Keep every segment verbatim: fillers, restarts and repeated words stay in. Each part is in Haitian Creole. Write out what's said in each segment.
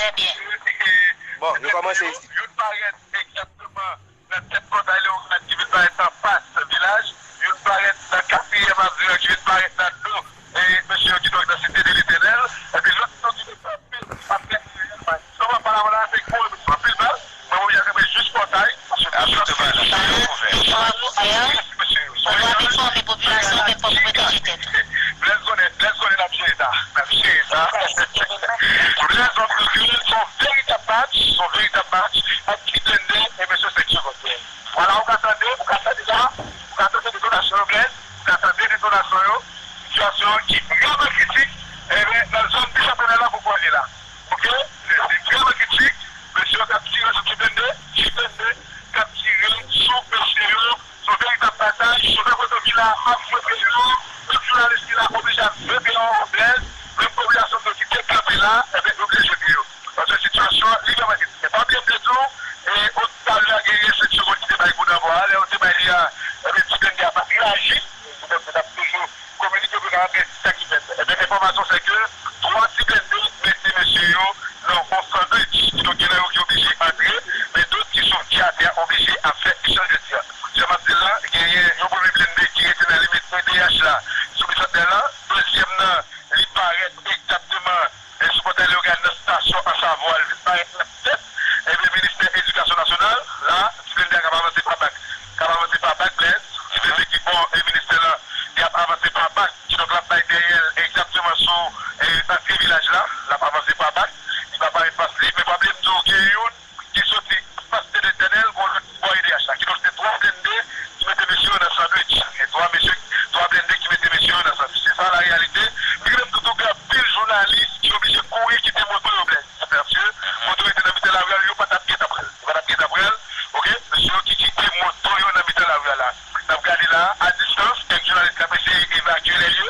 Trè byen. Bon, nou kòmanse isi. Youn parèt egzakteman nan tèt pòtay Leyogàn ki vin parèt nan pas vilaj, youn parèt nan katriyèm avenue ki vin parèt nan do, e, mesye yo ki donk nan Site de Letènèl, epi lòt yo ki vin kanpe ap gade dèyè l. Sa w ap pale la, se gwo emisyon, anpil bal. Mwen, mwen, y ap kanpe jis pòtay. Bravo, Ayal. Ou dwe enfòme popilasyon, men fòk pwoteje tèt ou. Blaise konnen, Blaise konnen n ap jere sa. N ap jere sa. Blaise, se yon veritab match, se yon veritab match ant Ti Blende e mesye Senk Segond. Vwala, ou ka tande, ou ka tande la, ou ka tande detonasyon yo, Blaise, ou ka tande detonasyon yo. Sitiyasyon ki vrèman kritik, e, nan zòn Bicentenaire la, pou kounye a la. Ok? Se, se vrèman kritik. Mesye yo k ap tire sou Ti Blende, Ti Blende k ap tire sou mesye yo. Se yon veritab batay. Chofè oto ki la ap frape yo. Tout jounalis ki la oblije ap veye yo, Blaise. Menm popilasyon ki te kanpe la, ebyen, yo oblije veye yo. Paske sitiyasyon an, li vrèman kritik. Men pa bliye m te di w, e, o, talè a genyen Senk Segond ki te bay kout anvwa a. Lè yo te bay li a, ebyen, Ti Blende a pa t reyaji. Ti Blende t ap toujou kominike pou yo kapab gen sa ki fèt. Ebyen, enfòmasyon se ke twa Ti Blende mete mesye yo nan yon sandwich. Kidonk, gen nan yo ki oblije antre, men dòt ki sou ti atè a oblije ap fè echanj de tir. Jan m ap di l la, genyen yon premye blende ki rete nan limit E D H la, sou Bicentenaire la. Dezyèm nan, li parèt egzakteman, e, sou pòtay Leyogàn nan estasyon Ansavwa, li vin parèt nan tèt, ebyen, ministè edikasyon nasyonal. La, ti blende a k ap avanse pa bak. K ap avanse pa bak, Blaise. Ti blende ki bò, e, ministè lan, li ap avanse pa bak. Kidonk, l ap bay dèyè l egzakteman sou, e, antre vilaj la. L ap avanse pa bak. Li pa parèt fas li. Men pa bliye m di w, gen youn ki soti Site de Letènèl, gon lòt ki bò E D H la. Kidonk, se twa blende ki mete mesye yo nan sandwich. Se twa mesye, twa blende ki mete mesye yo nan sandwich. Se sa la reyalite. Pi gen menm toutou gen anpil jounalis ki oblije kouri kite moto yo, Blaise. Paske moto yo te nan mitan lari a, yo pa t ap gentan pran l. Yo pa t ap gentan pran l. Ok? Mesye yo ki kite moto yo nan mitan lari a la. N ap gade la, a distans, kèk jounalis k ap eseye evakye lè lye.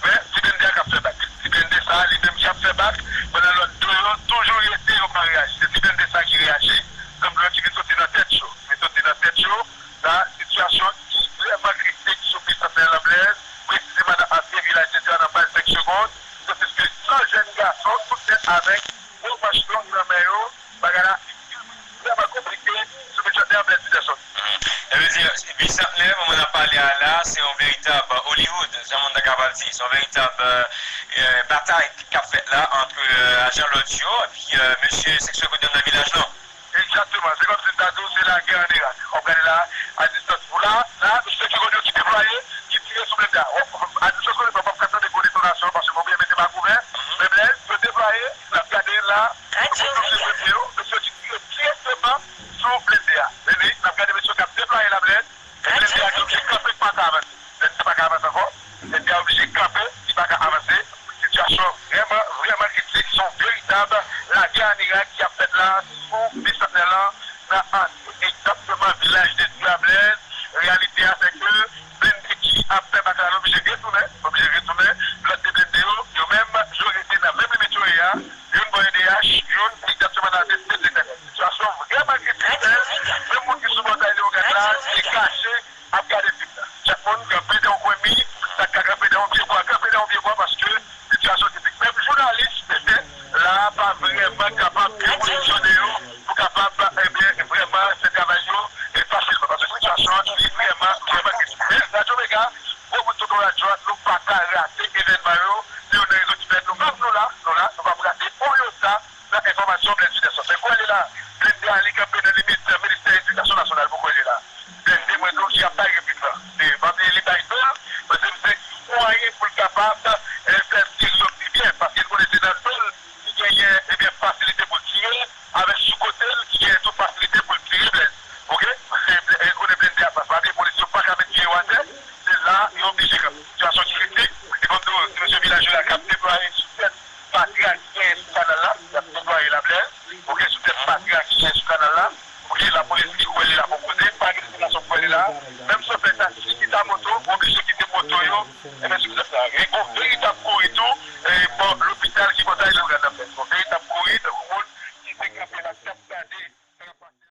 Men, ti blende a k ap fè bak. Ti blende sa, li menm ki ap fè bak, pandan lòt de yo toujou rete, yo pa reyaji. Se ti blende sa ki reyaji. Zanmi yo ki vin soti nan tèt yo. Vin soti nan tèt yo. La, sitiyasyon ki vrèman kritik sou Bicentenaire la, Blaise, presizeman nan antre vilaj Dye a nan baz Senk Segond, tandiske san jèn gason, tout tèt avèk gwo manch long nan men yo, bagay la vrèman konplike sou Bicentenaire, Blaise Peterson. Sa vle di, Bicentenaire, moman n ap pale a la, se yon veritab Hollywood, jan moun ta kapab di. Se yon veritab, euh, euh, batay k ap fèt la ant, euh, ajan lòd yo epi, euh, mesye Senk Segond nan vilaj lan. Egzakteman. Se kòmsi m ta di w se lagè ann Irak. W ap gade la, a distans. Pou la, la, se Senk Segond yo ki deplwaye, ki tire sou blende a. W ap, a distans, konnen w ap ka tande gwo detonasyon, paske m oblije mete m a kouvè. Men Blaise, yo deplwaye, n ap gade la, yo konn touche blende yo, mesye yo ki tire dirèkteman sou blende a. Men li, n ap gade mesye yo k ap deplwaye la, Blaise. Blende a ki oblije kanpe, ki pa ka avanse. Blende a pa ka avanse ankò. Blende a oblije kanpe, li pa ka avanse. Sitiyasyon vrèman, vrèman kritik. Se yon veritab lagè ann Irak ki ap fèt la sou Bicentenaire lan, nan antre egzakteman vilaj de Dye a, Blaise. Reyalite a, se ke blende ki ap fè bak la, yo oblije retounen, oblije retounen. Lòt de blende yo, yo menm, yo rete nan menm limit yo ye a. Youn bò E D H, youn egzakteman nan antre Site de Letènèl. Sitiyasyon vrèman kritik, Blaise. Menm moun ki sou pòtay Leyogàn la, se kache ap gade fim nan. Chak moun kanpe nan yon kwen mi, sa k ka kanpe nan yon pye bwa, kanpe nan yon pye bwa, paske sitiyasyon kritik. Menm jounalis, mesye, la, pa vrèman kapab pozisyone yo pou kapab, ebyen, vrèman fè travay yo, e, fasilman, paske sitiyasyon an, li vrèman, vrèman kritik. Men, Radyo Mega, gwo bout tonton radyo a, nou pa ka rate evènman yo, se youn nan rezon ki fè nou menm nou la, nou la, nou p ap rate yon yota nan enfòmasyon Blaise Peterson. Men kwè li la, blende a li kanpe nan limit ministè edikasyon nasyonal pou kwè li la. Blende mwen di w ki ap bay replik lan. Se pa bliye li bay fè l, paske misye gen mwayen pou l kapab, eh, fè tir yo pi byen, paske l konnen se nan do l ki genyen, ebyen, fasilite pou l tire, avèk sou kote l ki genyen tou fasilite pou l tire Blaise. Oke? Paske l konnen blende a pa, pa bliye polis yo pa ka met pye yo atè, se la yo oblije kanpe. Sitiyasyon ki kritik, e kòm di w, se mesye vilaj yo la k ap deplwaye sou tèt fatra ki genyen sou kanal la, y ap netwaye la, Blaise. Oke, sou tèt fatra ki genyen sou kanal la. Oke, lapolis ki kwè li la poko koze, pa gen popilasyon ki kwè li la. Menm chofè taksi